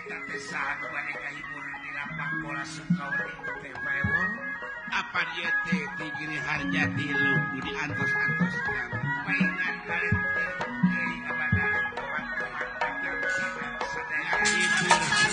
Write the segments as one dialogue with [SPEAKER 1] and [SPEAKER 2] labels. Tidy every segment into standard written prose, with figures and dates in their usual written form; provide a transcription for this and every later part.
[SPEAKER 1] Eta teh saha nu bade kahibur di lapang bola Sukawati teh Paewon?
[SPEAKER 2] Apa ieu teh ti Giri Harjati lu di antos-antos
[SPEAKER 1] paingan kalentir deui abada teman-teman dagang sadaya
[SPEAKER 2] hibur.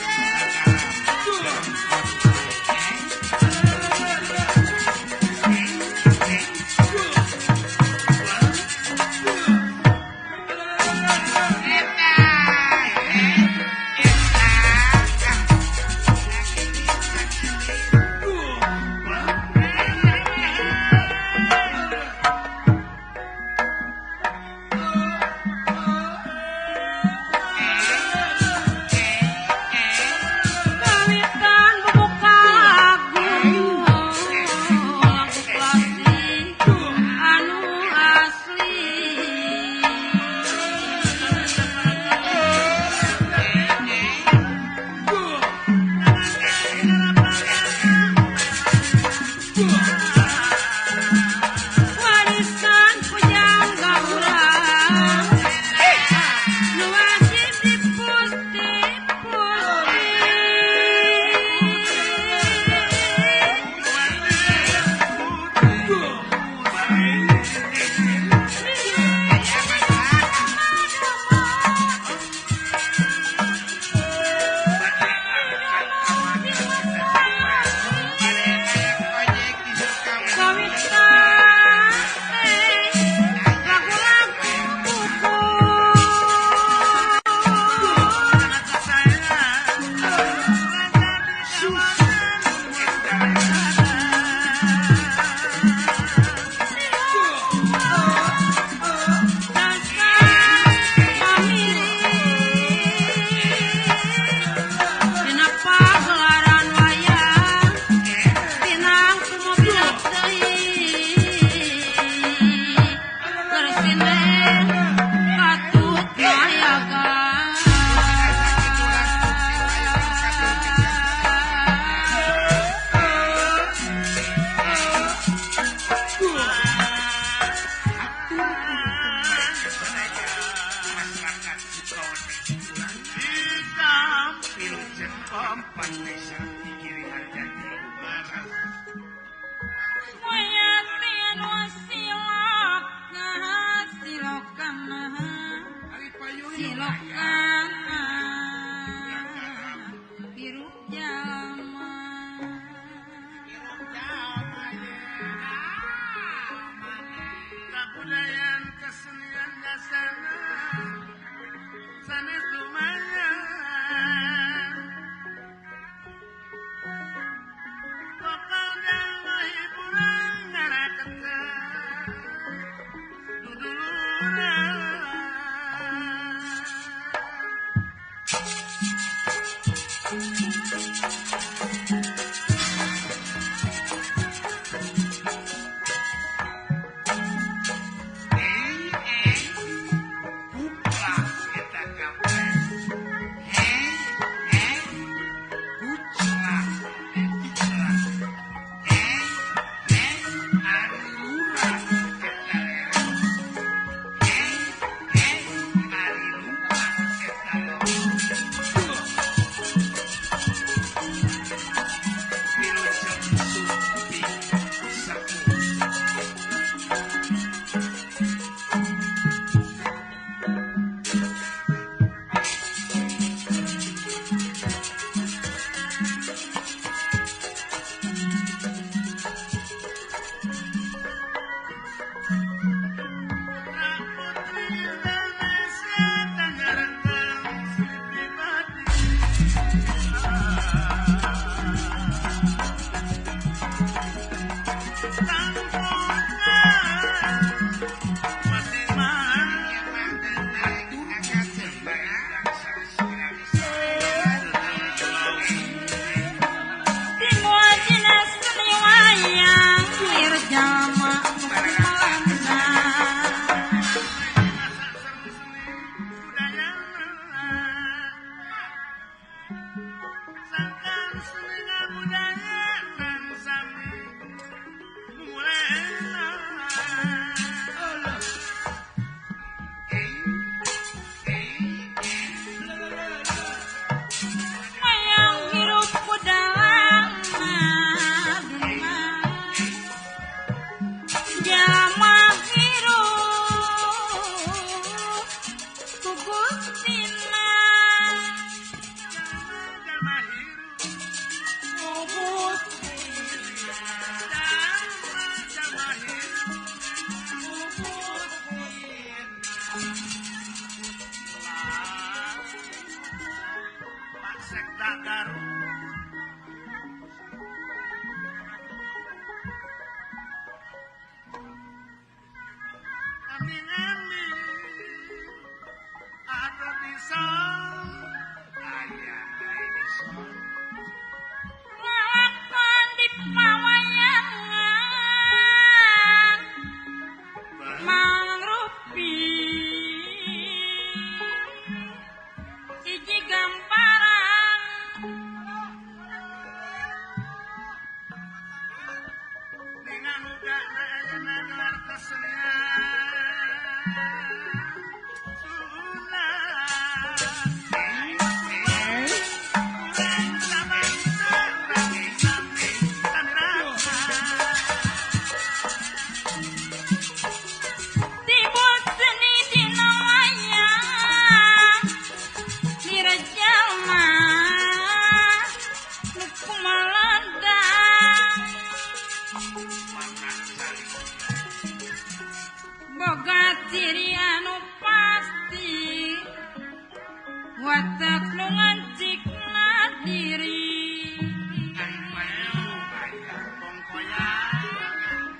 [SPEAKER 2] Pak Sekda Garut
[SPEAKER 3] ngalakon di pawayangan mangrupi hiji gamparan
[SPEAKER 2] dengan uga ayeuna gelar kesenian
[SPEAKER 3] boga ciri anu pasti watak nu ngancikna diri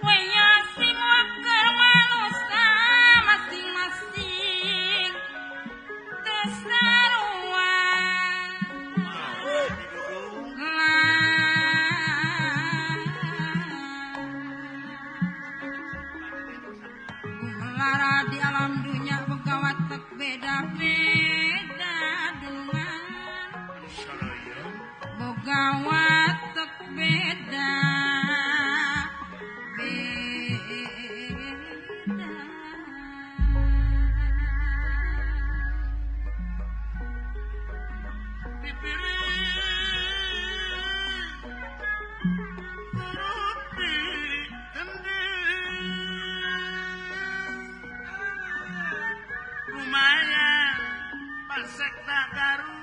[SPEAKER 3] waya simua keur manusa masing-masing teu sarua. Lara di alam dunia boga watek beda-beda dunungan boga watek beda beda.
[SPEAKER 2] Lumayan Pak Sekda Garut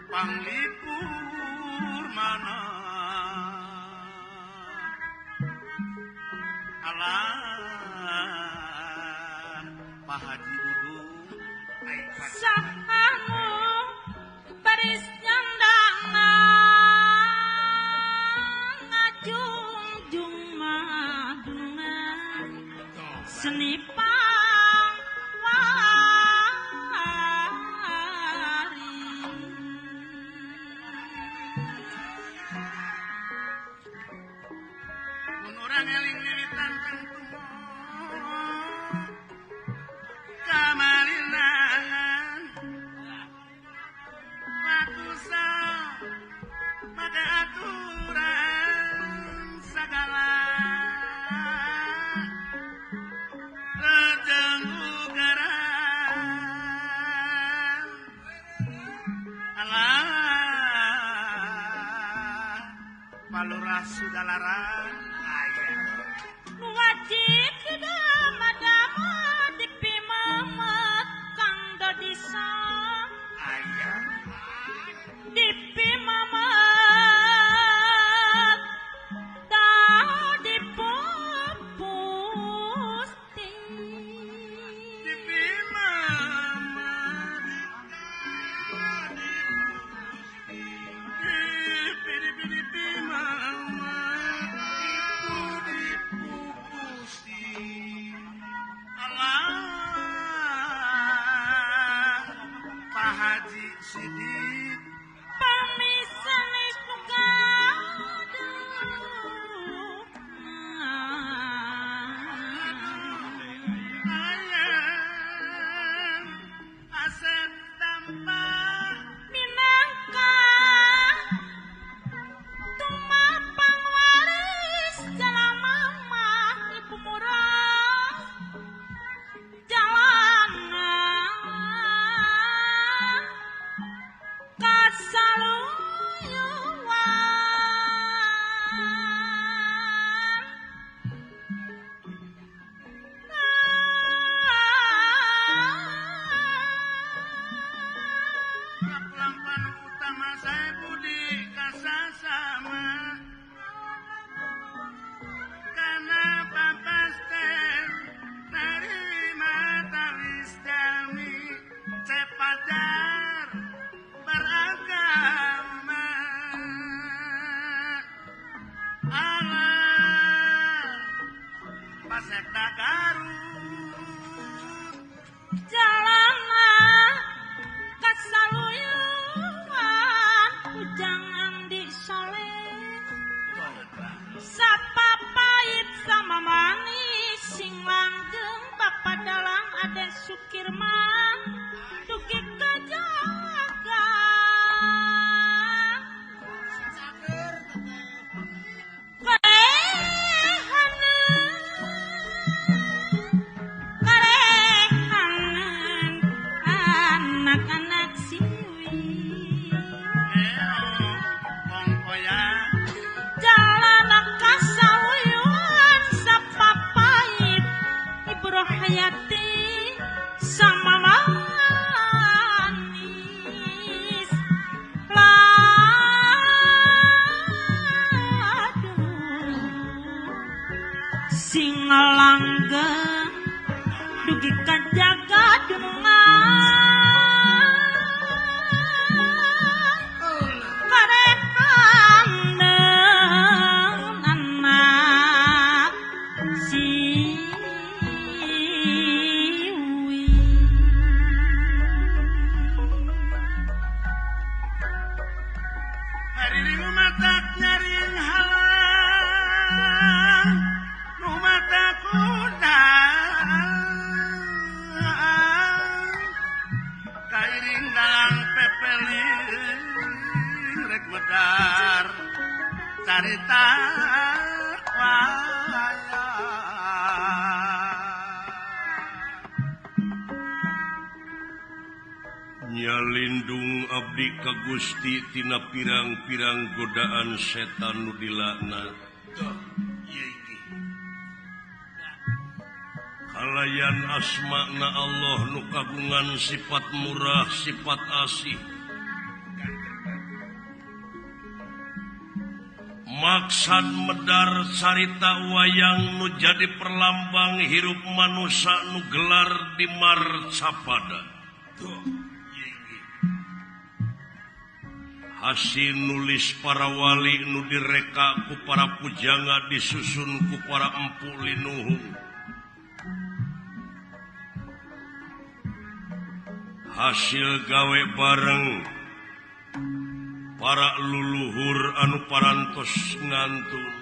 [SPEAKER 2] panglipur mana alah Pak Haji Udung
[SPEAKER 3] sahanu baris nyandana ngajungjung madungan seni
[SPEAKER 2] eling wiwitan kang tumo kamalinan lakusa maka aturan sagala rejeng ugaran alah palurah sudalarang
[SPEAKER 3] wajib dama-dama dipimamet kang dodisa dipimamet da dipupusti
[SPEAKER 2] dipimamet dipimamet Pak Haji Sidik
[SPEAKER 3] pamisanis nu gaduh
[SPEAKER 2] ayang asep tampa
[SPEAKER 3] minangka tumapang waris jalama ibu murah jalanan. Sukirman dugi kajaga karehanan anak-anak siwi jalan kasawuyuan sapapait Ibu Rohayati sama manis ladu sing langgeng dugi kajaga dunungan karehanan anak siwi.
[SPEAKER 2] Hariring matak nyaring halang nu mata kudang kairing dalang pepeling rek medar carita wayang.
[SPEAKER 4] Nyalindung abdi ka Gusti tina pirang-pirang godaan setan nu dilaknat. Kalayan asmana Allah nu kagungan sifat murah sifat asih. Maksad medar carita wayang nu jadi perlambang hirup manusa nu gelar di marcapada. Hasil nulis para wali nu direka ku para pujangga disusun ku para empu linuhung. Hasil gawe bareng para luluhur anu parantos ngantun.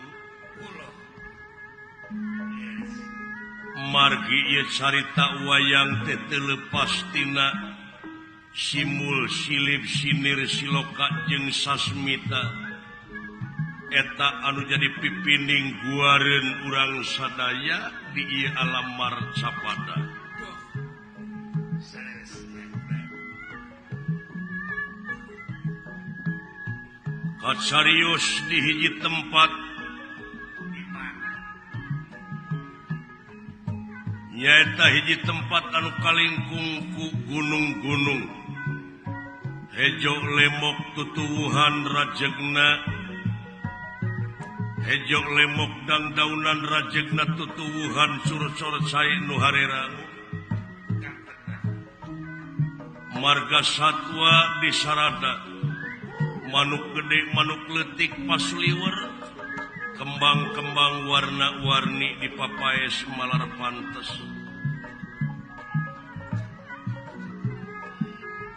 [SPEAKER 4] Margi ieu carita wayang teh teu lepas tina simul silip sinir siloka jeung sasmita. Eta anu jadi pipining guareun urang sadaya di ieu alam marcapada. Kacarios di hiji tempat nyaeta hiji tempat anu kalingkung ku gunung-gunung. Hejo lemok tutuwuhan rajegna, hejo lemok dangdaunan rajegna tutuwuhan curcor cai nu harerang. Marga satwa di sarada, manuk gede manuk leutik pasliwer, kembang-kembang warna-warni di papaes malar pantes.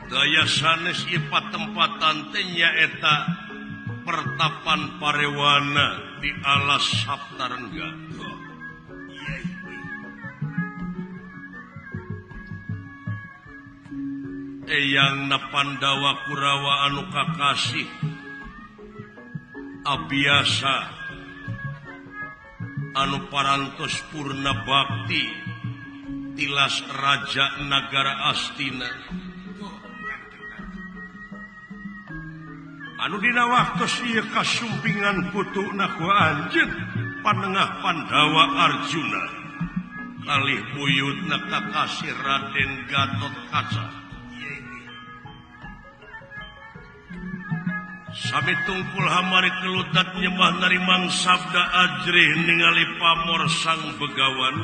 [SPEAKER 4] Daya sanes ieu patempatan teh nyaeta pertapan parewana di alas Saptarengga. Eyang na Pandawa Kurawa anu kakasih abiasa anu parantos purna bakti tilas raja nagara Astina. Anu dina waktos ieu kasumpingan putuna ku anjeun panengah Pandawa Arjuna kalih buyutna kakasih Raden Gatot Kaca. Sami tungkul hamari kelutat nyembah narimang sabda ajrih ningali pamor sang begawan.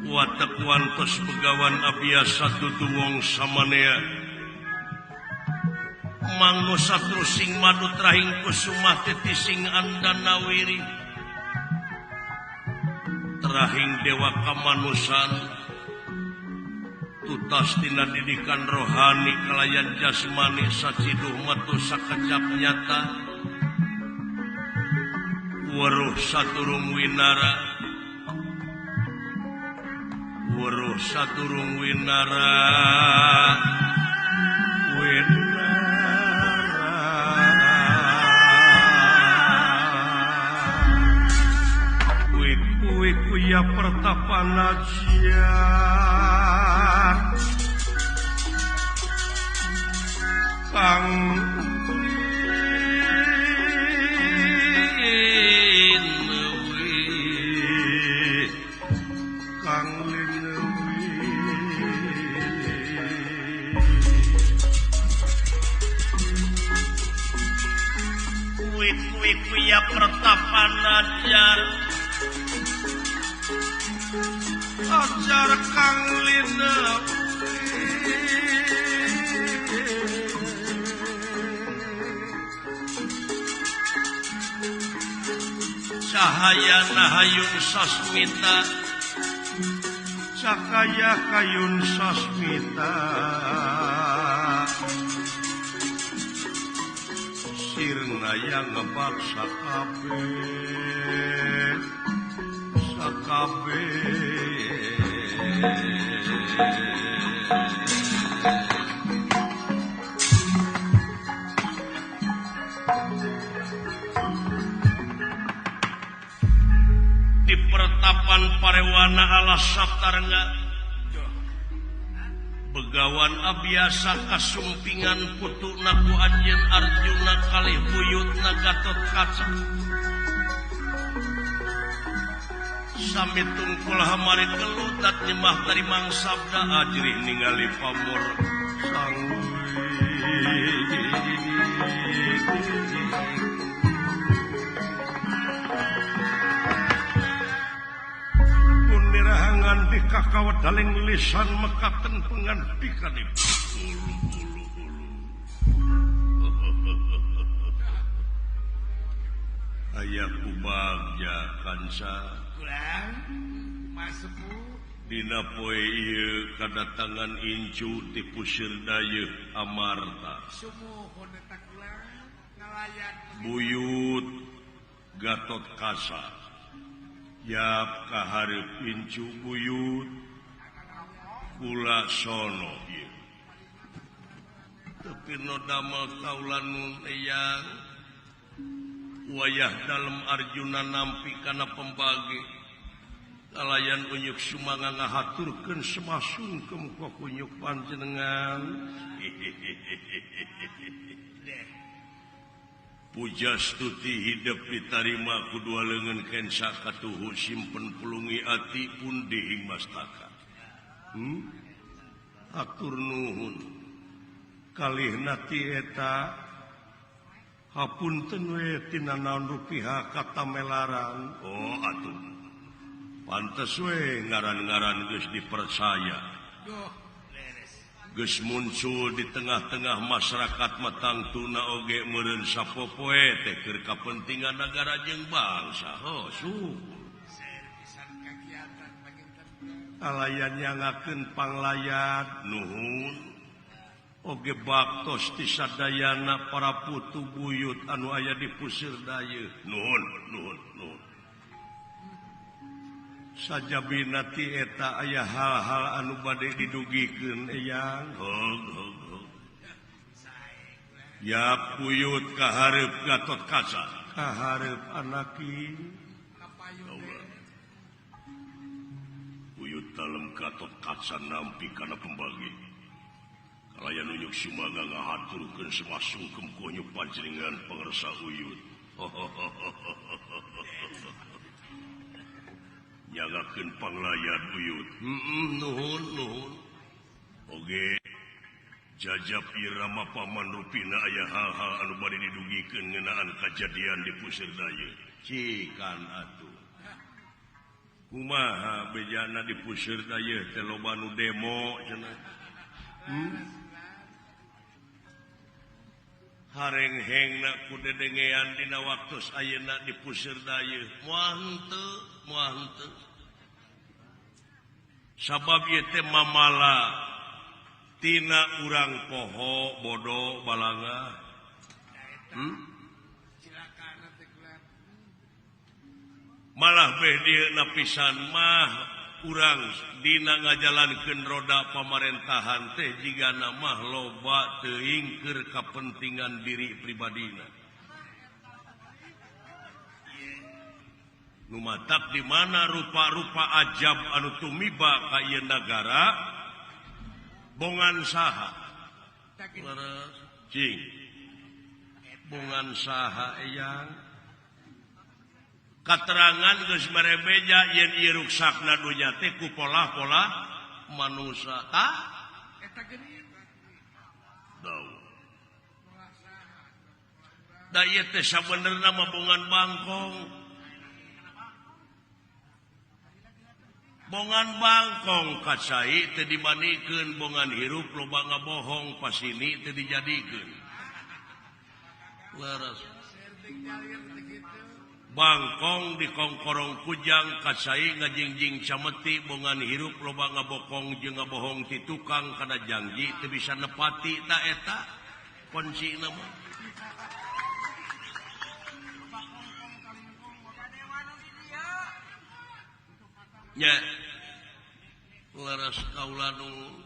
[SPEAKER 4] Watek wantos begawan abiasa tutuwong samanea. Mangnu satrusing madu trahing kusumah tetising andanawiri. Trahing dewa kamanusan tutas tina didikan rohani kalayan jasmani saciduh matu sakecap nyata. Weruh saturung winara Weruh sadurung winara winara Wik-wik kuya pertapan ajar Kang Kuya pertapan ajar ajar Kang Linewi Cahaya nahayun sasmita cahaya kayun sasmita Sirna yang ngebak sakabe sakabe Di pertapan parewana ala Saptarengga Begawan abiasa kasumpingan putu naku anjeun Arjuna kalih buyutna Gatotkaca Sami tungkul hamari kelutat nyembah tarimang sabda ajrih ningali pamor sangwi Punirahangan di kakawedaling lisan mekaten pengandikanipun ulu ulu ulu Aya kubagja kansa Dina poe ieu kadatangan incu ti Pusir Dayeuh Amarta Buyut Gatotkaca Yap kahareup incu buyut kula sono ieu Tepi no damel kaulan eyang wayah dalem Arjuna nampi kana pembagi kalayan unyuk sumanga ngahaturkeun semasungkem ka kunyuk panjenengan. Puja stuti hidep ditarima ku dua leungeun kensa katuhu simpen pulungi ati pun dihing mastaka. Atur nuhun kalihna ti eta hapunten we tina naon rupiha katamelaran. Oh atuh pantes we ngaran-ngaran geus dipercaya. Geus muncul di tengah-tengah masyarakat matang tuna oge meureun sapopoe teh keur kapentingan nagara jeung bangsa. Oh syukur. Alayan nyangakeun panglayat nuhun. Oge baktos ti sadayana para putu buyut anu aya di Pusir Dayeuh. Nuhun, nuhun, nuhun. Sajabina ti eta aya hal-hal anu bade didugikeun eyang. Hog hog hog. Ya buyut kahareup Gatotkaca, kahareup anaki. Buyut dalem Gatotkaca nampi kana pembagi. Kalayan unyuk sumangga ngahaturkeun semasungkem ku unyuk panjenengan pangersa uyut. Nyagakeun panglayan uyut. Nuhun nuhun. Oge jajab irama paman rupina aya hal-hal anu bade didugikeun ngeunaan kajadian di Pusir Dayeuh. Cikan atuh. Kumaha bejana di Pusir Dayeuh teh loba nu demo cenah. Harenghengna ku dedengean dina waktos ayeuna di Pusir Dayeuh. Moal henteu, moal henteu. Sabab ieu teh mamala tina urang poho bodo balanga. Malah beh dieuna pisan mah Urang dina ngajalankeun roda pamarentahan teh jigana mah loba teuing keur kapentingan diri pribadina. Nu matak di mana rupa-rupa ajab anu tumiba ka ieu nagara bongan saha? Cing. Bongan saha eyang? Katerangan geus merebeja yen ieu ruksakna dunya teh ku polah-polah manusa. Tah
[SPEAKER 1] eta geuning.
[SPEAKER 4] Dau. Da ieu teh sabenerna mah bongan bangkong. Bongan bangkong kacai teu dibandingkeun bongan hirup loba ngabohong pasini teu dijadikeun. Leres. Bangkong dikongkorong kujang kacai ngajingjing cameti bongan hirup loba ngabokong jeung ngabohong ti tukang kana janji teu bisa nepati ta eta kuncina mah. Nya leres kaula nu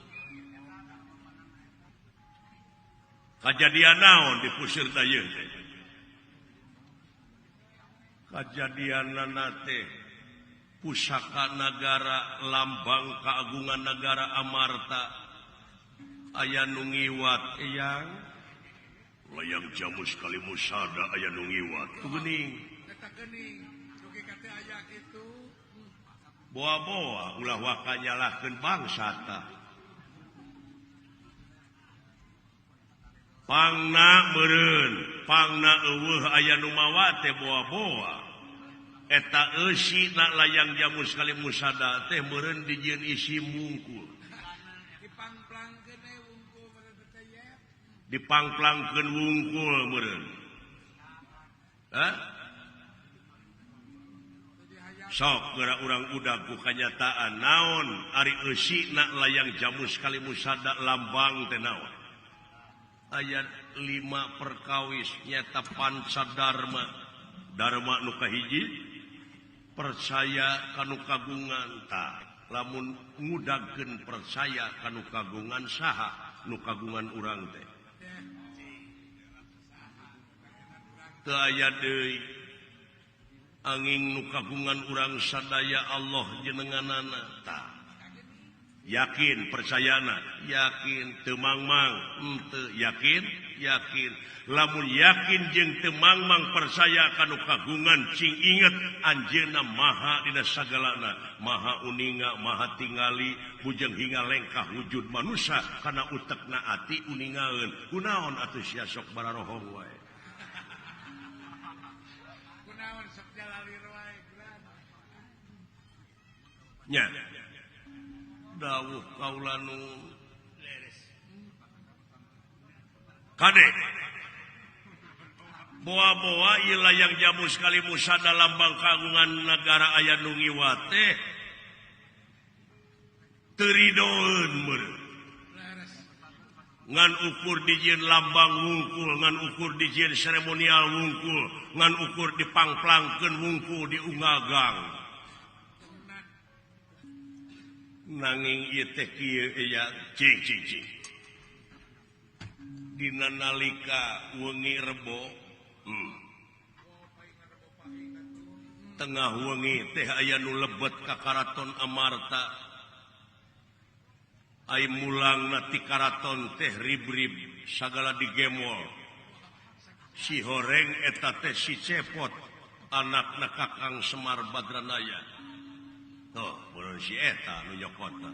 [SPEAKER 4] kajadian naon di pusir tayeuh teh. Kajadianana teh pusaka nagara lambang keagungan nagara Amarta aya nu ngiwat eyang layang jamus kalimusada aya nu ngiwat tu geuning
[SPEAKER 1] eta geuning dugi ka teh aya kitu
[SPEAKER 4] boa-boa ulah waka nyalahkeun bangsa tah pangna meureun pangna eueuh aya nu mawa teh boa-boa eta eusi na layang jamus kalimusada teh meureun dijieun isi mungkul
[SPEAKER 1] dipangplangkeun we wungkul meureun teh ye
[SPEAKER 4] dipangplangkeun wungkul meureun hah sok geura urang udag ku kanyataan naon ari eusi na layang jamus kalimusada lambang teh naon ayat 5 perkawis nyata pancadarma dharma nu kahiji percaya kanu kagungan ta lamun ngudagkeun percaya kanu kagungan saha nu kagungan urang teh teu aya deui angin nu kagungan urang sadaya Allah jenenganana ta yakin percayana yakin teu mangmang henteu yakin yakin lamun yakin jeung teu mangmang percaya kanu kagungan cing inget anjeunna maha dina sagalana maha uninga maha tingali bujeng hingga lengkah wujud manusia kana utekna ati uningaeun kunaon atuh sia sok bararohong wae
[SPEAKER 1] kunaon sok jalalir wae
[SPEAKER 4] nya dawuh kaula nu kade boa-boa ieu layang jamus kalimusada lambang kagungan nagara aya nu ngiwat teh teu ridoeun meureun ngan ukur dijieun lambang wungkul ngan ukur dijieun seremonial wungkul ngan ukur dipangplangkeun wungkul diungagang nanging ieu teh kieu aya cing cing cing dina nalika wengi rebo tengah wengi teh aya nu lebet ka karaton Amarta ai mulangna ti karaton teh rib-rib sagala digemol si horeng eta teh si Cepot anakna Kakang Semar Badranaya. Tuh, burung si eta nu nyokotna.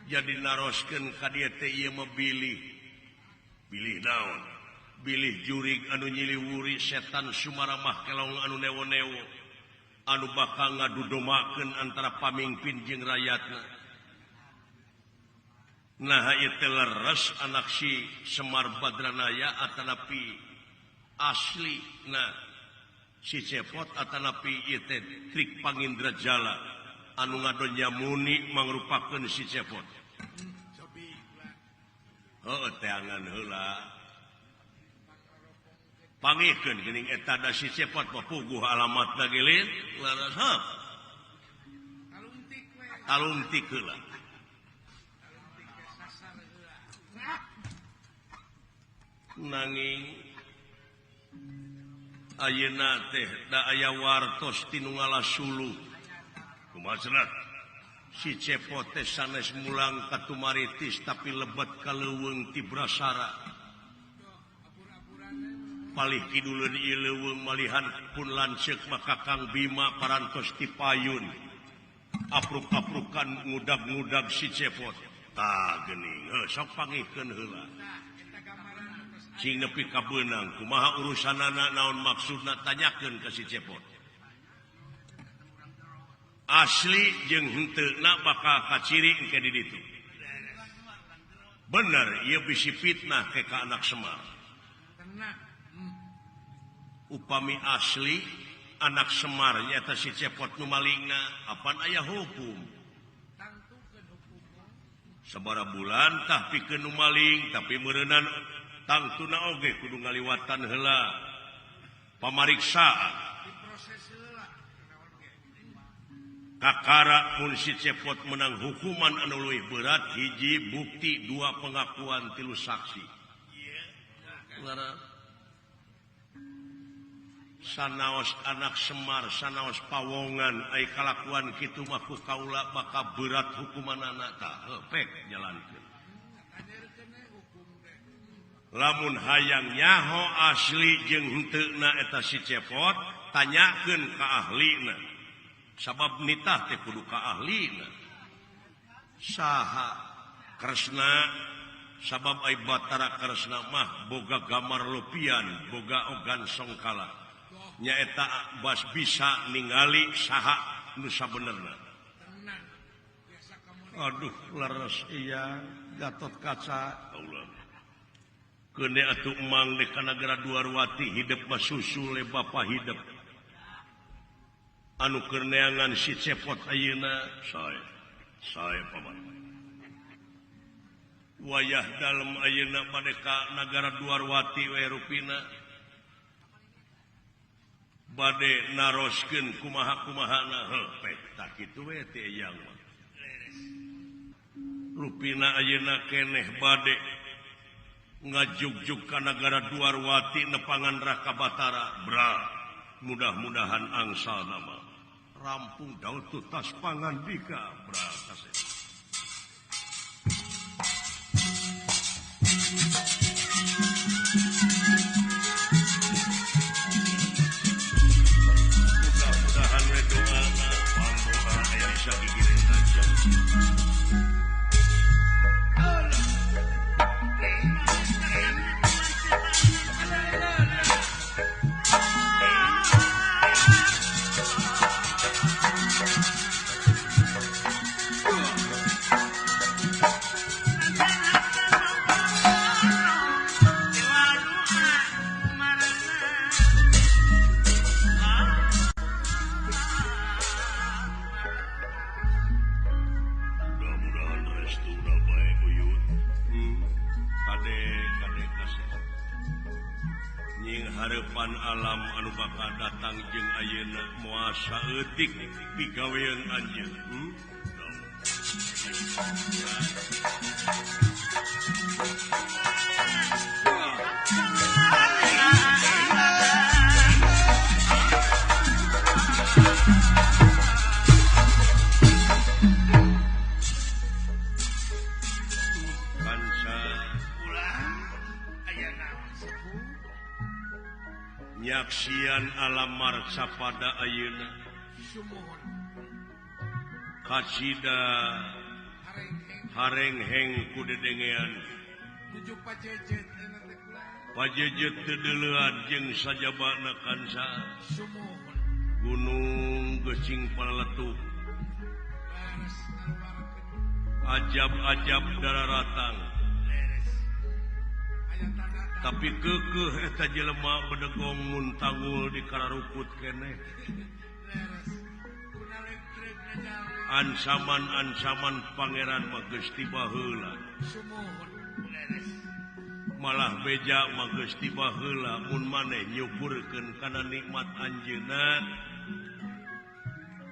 [SPEAKER 4] Jadi naroskeun ka dieu teh ieu mah bilih. Bilih naon? Bilih jurig anu nyiliwuri setan sumaramah kelong anu newo-newo. Anu bakal ngadudomakeun antara pamingpin jeung rakyatna. Nah ieu teh leres anak si Semar Badranaya atanapi asli nah si Cepot atanapi ieu teh trik Pangindrajala anu ngadonya muni mangrupakeun si Cepot. Heuh teangan heula. Pangihkeun geuning eta da si Cepot mah puguh alamatna geulit leres heuh. Talungtik heula. Nanging ayeuna teh da aya wartos ti nu ngalasulu. Kumaha cenah? Si Cepot teh sanes mulang ka Tumaritis tapi lebet ka leuweung ti Brasara. Palih kiduleun ieu leuweung malihan pun lanceuk maka Kang Bima parantos ti payun. Apruk-aprukan ngudag-ngudag si Cepot. Tah geuning, heuh sok pangihkeun heula. Cing nepi ka beunang kumaha urusanana naon maksudna tanyakeun ka si Cepot. Asli jeung henteu na bakal kaciri engke di ditu. Bener ieu bisi fitnah ke ka anak Semar. Upami asli anak Semar nyaeta si Cepot nu malingna apan aya hukum. Sabaraha bulan tah pikeun nu maling tapi meureunan tangtuna oge kudu ngaliwatan heula pamariksaan. Kakara mun si Cepot menang hukuman anu leuwih berat hiji bukti dua pengakuan tilu saksi. Sanaos anak Semar sanaos pawongan ai kalakuan kitu mah ku kaula bakal berat hukumanana tah pek jalankeun. Lamun hayang nyaho asli jeung henteuna eta si Cepot tanyakeun ka ahlina. Sabab nitah teh kudu ka ahlina. Saha Kresna sabab ai Batara Kresna mah boga gamar lopian boga ogan songkala. Nyaeta bas bisa ningali saha nu sabenerna. Aduh leres iya Gatot Kaca. Allah. Keune atuh emang di kanagara Dwarwati hidep mah susul bapa hidep. Anu keur neangan si Cepot ayeuna sae paman. Wayah dalem ayeuna bade ka nagara Dwarwati we rupina. Bade naroskeun kumaha-kumahana heuh pek tah kitu we teh eyang mah. Rupina ayeuna keneh bade ngajugjug ka nagara Dwarwati nepangan Raka Batara bra mudah-mudahan angsal nama rampung daun tutas pangandika bra kasih. Mudah-mudahan we doana pangdoa aya bisa gigireun aja. Harapan alam anu bakal datang jeung ayeuna moal saeutik pigawean anjeun. Nyaksian alam marsa pada ayeuna kasida harengheng ku dedengean pajejet teu deuleuan jeung sajabana kansa gunung geucing paleletuk ajab-ajab dararatang tapi kekeh eta jelema bedegong mun tanggul di kararukut keneh. Ancaman-ancaman pangeran mah geus tiba heula. Malah beja mah geus tiba heula mun maneh nyukurkeun kana nikmat anjeunna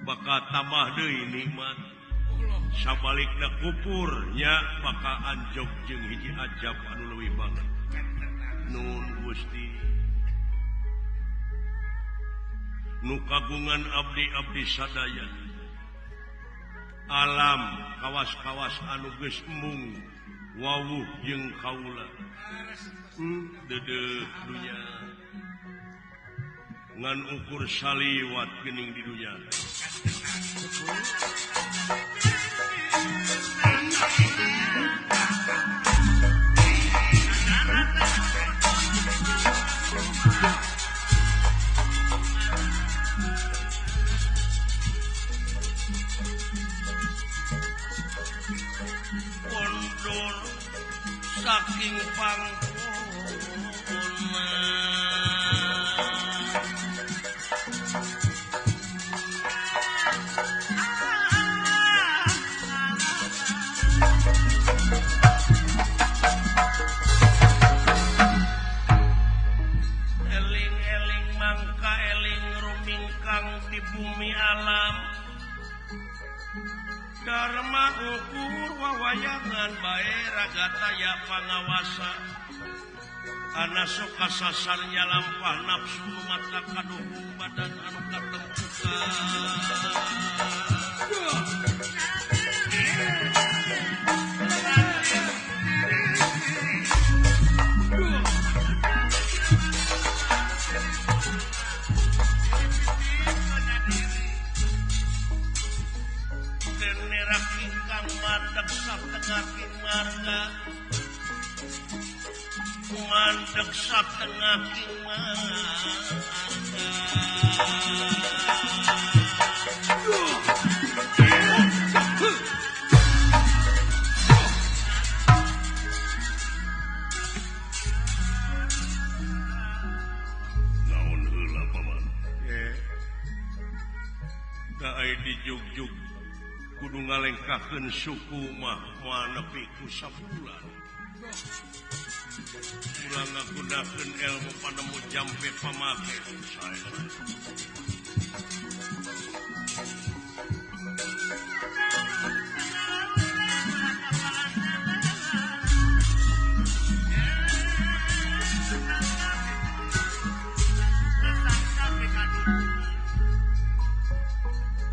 [SPEAKER 4] bakal tambah deui nikmat. Sabalikna kupurnya bakal anjog jeung hiji ajab anu leuwih banget. Nun Gusti nu kagungan abdi-abdi sadaya alam kawas-kawas anu geus embung wawuh jeung kaula deudeuh dunya ngan ukur saliwat geuning di dunya. Kondor saking pangkona eling-eling mangka eling rumingkang di bumi alam Dharma ukur wawayangan bae raga taya pangawasa ana sok kasasarnya lampah nafsu nu mata kaduhung badan anu katempukan. Mandek satengah king marga. Naon heula paman? Da ai dijugjug kudu ngalengkahkeun suku mah moal nepi ku sabulan. Ulah ngagunakeun ilmu panemu jampe pamake sae.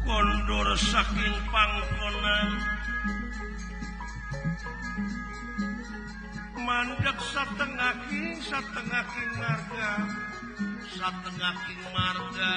[SPEAKER 4] Kondor saking pangkonan mandek satengah king marga satengah king marga.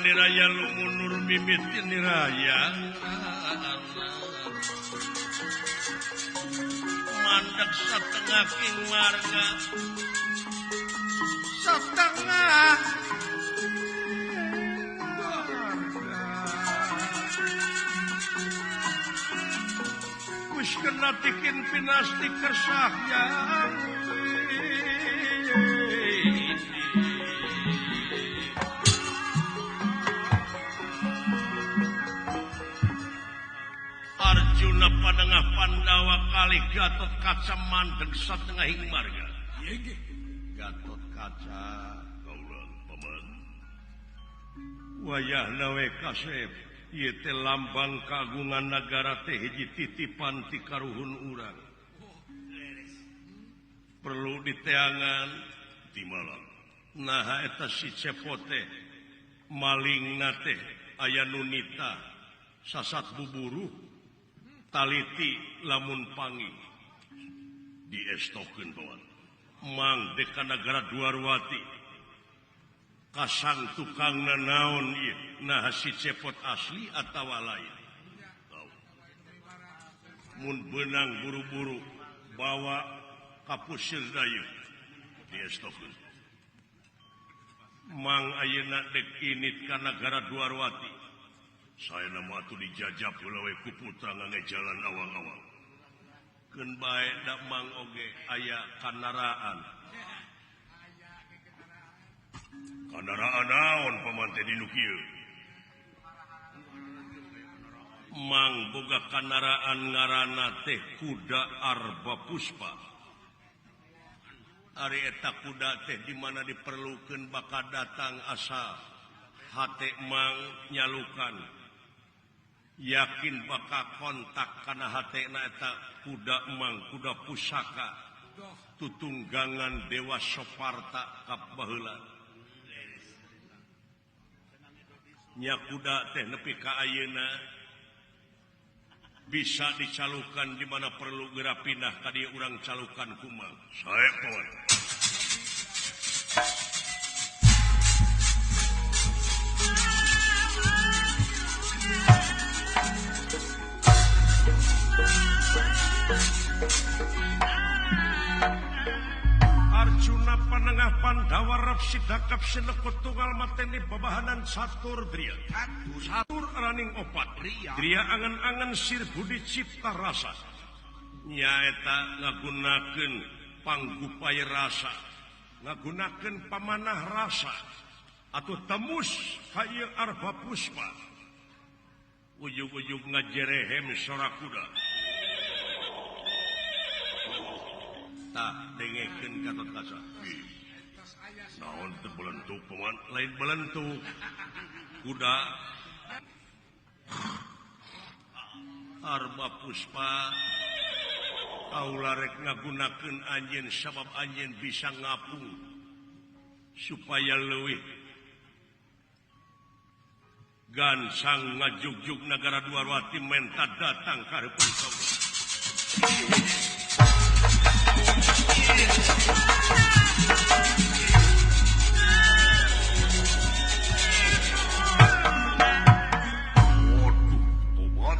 [SPEAKER 4] Niraya lumunur mimiti niraya mandek satengah king marga
[SPEAKER 1] Setengah
[SPEAKER 4] Wis kena tikin pinasti kersahyan Arjuna panengah Pandawa kali Gatot Kaca mandeg satengahing marga. Gatot Kaca kaula paman. Wayahna we kasep ieu teh lambang kagungan nagara teh hiji titipan ti karuhun urang. Perlu diteangan di malam. Naha eta si Cepot teh malingna teh aya nu nita sasat buburuh taliti lamun pangi diestokeun bawan mang deka nagara Dwarwati kasang tukangna naon ieu naha si Cepot asli atawa lain mun beunang buru-buru bawa ka Pusir Dayu diestokeun mang ayeuna dek init ka nagara Dwarwati. Saya nama atuh dijajab heula we ku putra ngange jalan awang-awang. Keun bae da mang oge aya kanaraan. Kanaraan naon paman teh dinu kieu? Mang boga kanaraan ngaranna teh kuda Arba Puspa. Ari eta kuda teh di mana diperlukeun bakal datang asa hate mang nyalukan. Yakin bakal kontak kana hatena eta kuda mang kuda pusaka tutunggangan Dewa Soparta kap baheula nya kuda teh nepi ka ayeuna bisa dicalukan di mana perlu geura pindah ka dieu urang calukan kumang sae pawan. Arjuna panengah Pandawa rep sidakap sinekut tunggal mateni babahanan satur dria. Satur raning opat. Dria angen-angen sir budi cipta rasa. Nyaeta ngagunakeun panggupay rasa, ngagunakeun pamanah rasa atau temus ka ieu Arba Puspa. Ujug-ujug ngajerehem sora kuda. Tah dengekeun Gatot Kaca. Naon teu belentuk paman? Lain belentuk. Kuda Arba Puspa kaula rek ngagunakeun anjeun sabab anjeun bisa ngapung supaya leuwih gansang ngajugjug nagara Dwarwati menta datang ka hareupeun kaula. Waduh, tobat.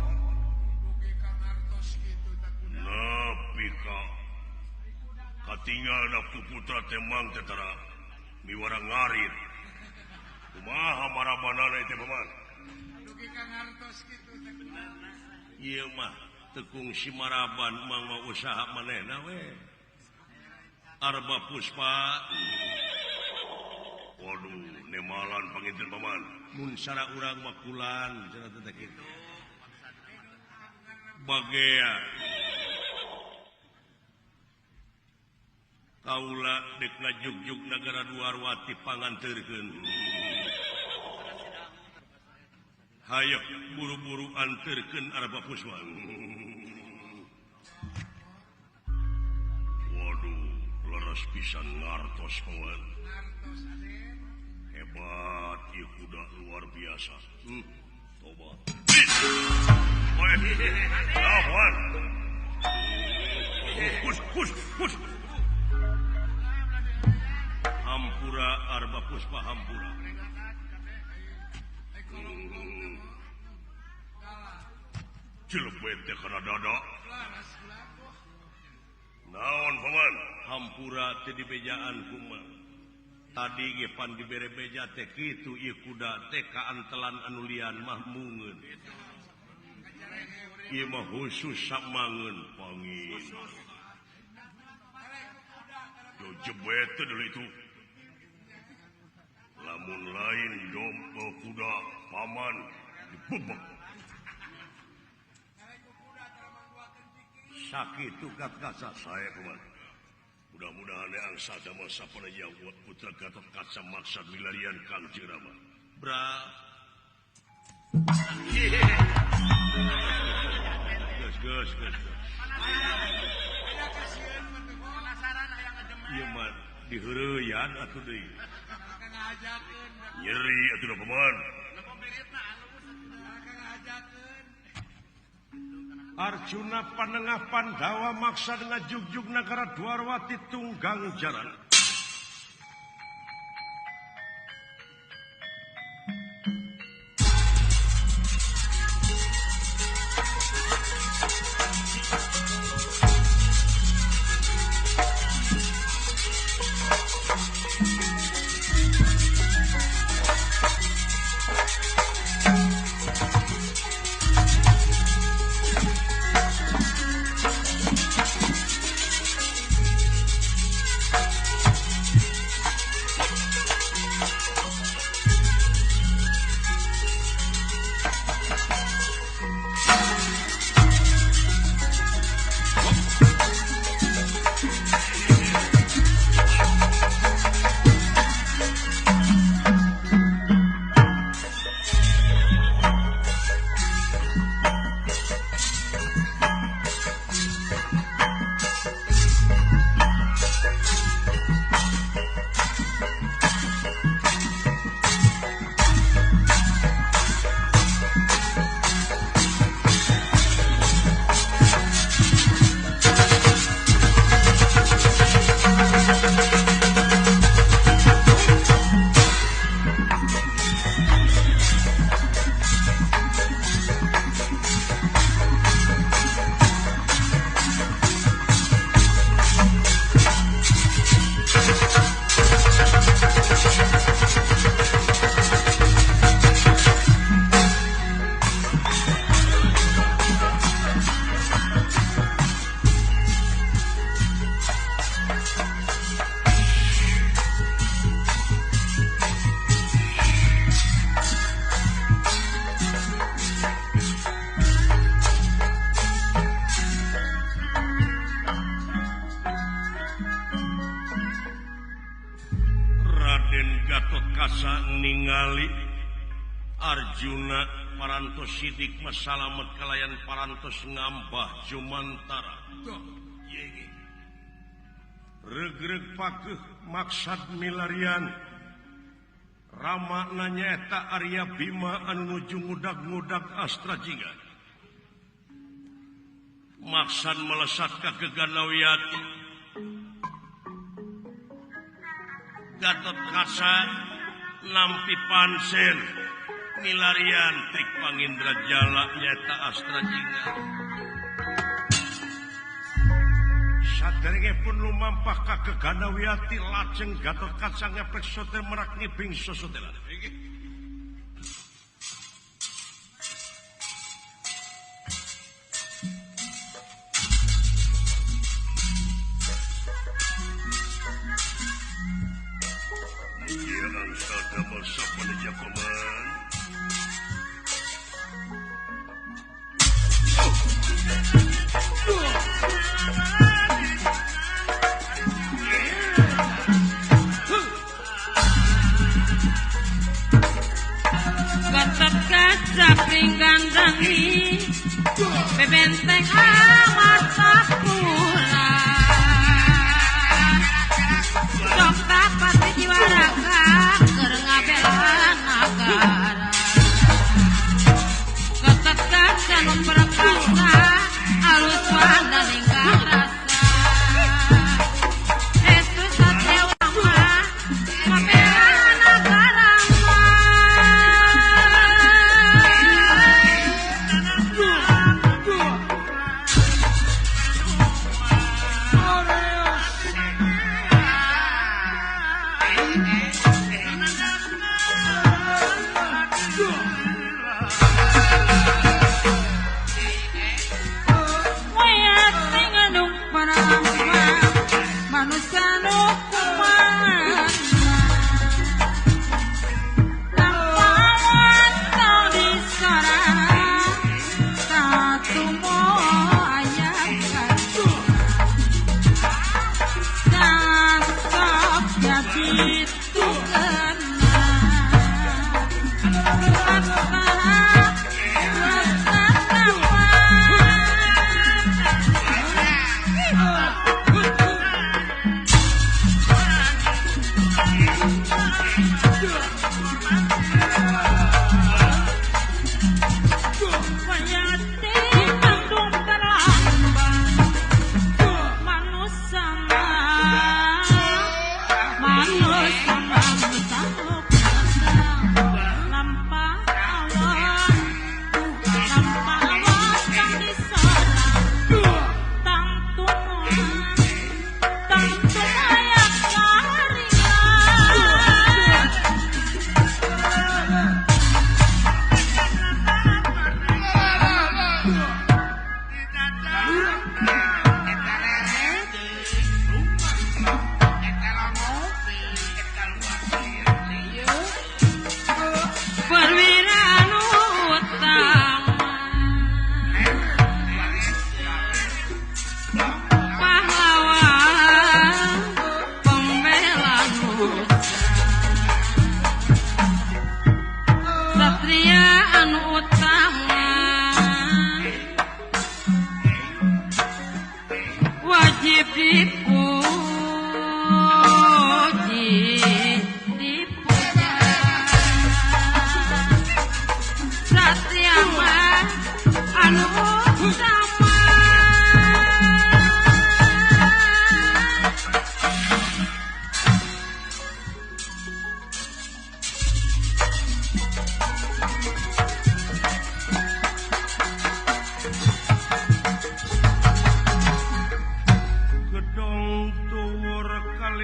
[SPEAKER 4] Nepi ka katinggal ku putra teh mang teh tara miwara ngarit. Kumaha marabanana teh paman?
[SPEAKER 1] Dugi ka ngartos kitu teh benerna.
[SPEAKER 4] Ieu mah tekung si maraban mang mah usaha manehna we. Arba Puspa. Waduh, nemalan panginten paman. Mun sara urang mah kulan cenah teh kitu. Bagea. Kaula dek ngajugjug nagara Dwarwati panganteurkeun. Hayo buru-buru anterkeun Arba Puspa. Waduh, leres pisan ngartos paman. Hebat ieu kuda luar biasa. Tobat. Lawan. Hus hus hus. Hampura Arba Puspa hampura. Cilep teh kana dada. Naon paman? Hampura teh dibejaan kumaha. Tadi ge pan dibere beja teh kitu ieu kuda teh kaantelan anu lian mah mungeun. Ieu mah khusus samangeun pangin. Do jebet teh dulu itu. Lamun lain domba kuda paman dibebek. Sakitu Gatot saya kumaha. Mudah-mudahan angsa damel sapaneja putra Gatot Kaca maksad milarian Kangjeng Rama. Bra. Geus geus geus. Ieu mah diheureuyaan atuh deui. Nyeri atuh paman. Arjuna panengah Pandawa maksad ngajugjug nagara Dwarwati tunggang jaran. Ningali Arjuna parantos sidik masalamet kalayan parantos ngambah jumantara. Regreg pakeuh maksad milarian Rama nyaeta Arya Bima anu nuju ngudag-ngudag Astra Jingga. Maksad melesat ka Geganawiyati. Gatot Kaca nampi pansen milarian trik pangindra jala nyata Astra Jingga. Saderenge pun lumampah ka Geganawiyati lajeng Gatot Kaca ngepek sote merak ngibing sosotelan.
[SPEAKER 3] Gatot Kaca pringgandangi bebenteng amat sapura sok tapati jiwaraka keur ngabela nagara. Gatot Kaca nu perkasa alus wanda lingkah rasa estu satewa mah ngabela nagara.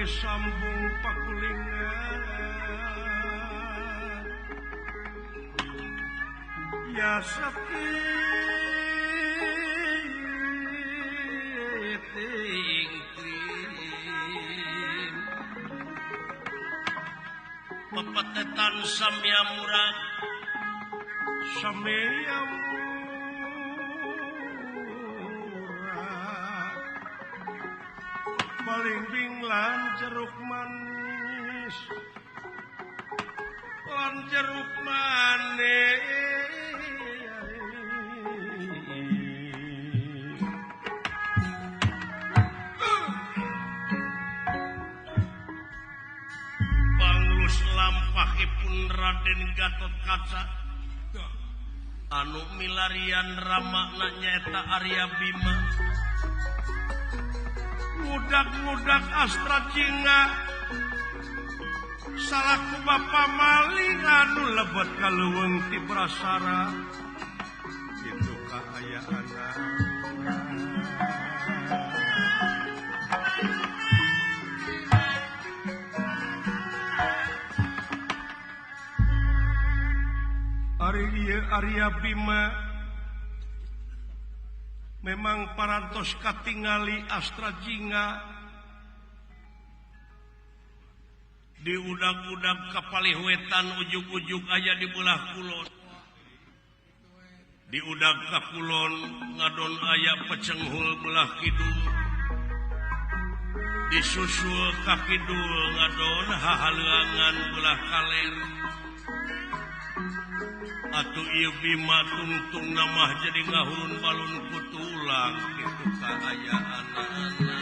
[SPEAKER 4] sambung pakulingan ya sepi ting ting pepetetan samya murad samya murad balimbing lan jeruk manis lan jeruk manis Panglus lampahipun Raden Gatotkaca anu milarian ramakna nyaeta Arya Bima ngudak-ngudak astra jingga salaku bapa maling anu lebet ka leuweung ti prasara kitu kaayaanna. Ari ieu Arya Bima memang parantos katingali astra jingga diudag-udag kapalih wetan ujug-ujug aya di belah kulon diudag ka kulon ngadon aya pecenghul belah kidul disusul ka kidul ngadon hahaleuangan belah kaler atuh ieu Bima tungtung namah jadi ngahurun balun ku tulang kitu kaayaanana.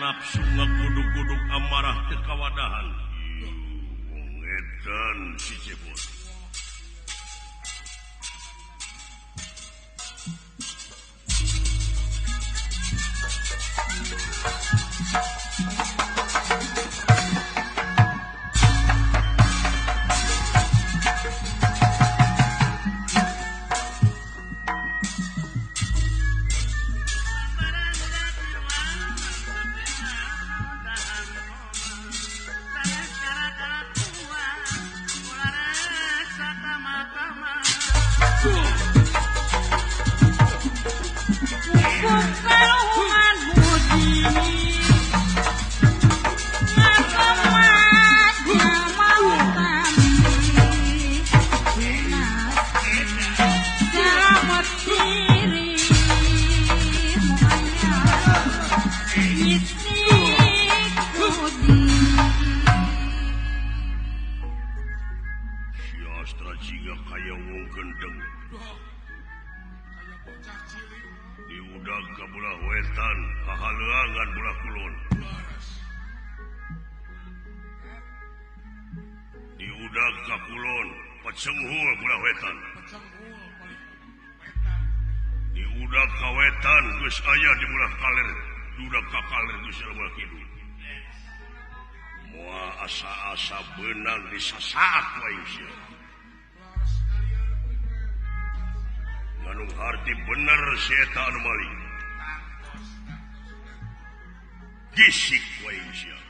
[SPEAKER 4] Nafsu ngagudug-gudug amarah teu kawadahan. Wong edan si Cebot. Cenghul belah wetan. Diudag ka wetan geus aya di belah kaler, diudag ka kaler geus aya belah kidul. Moal asa-asa beunang disasaat wae sia. Nganung harti bener si eta anu maling. Gisik wae sia.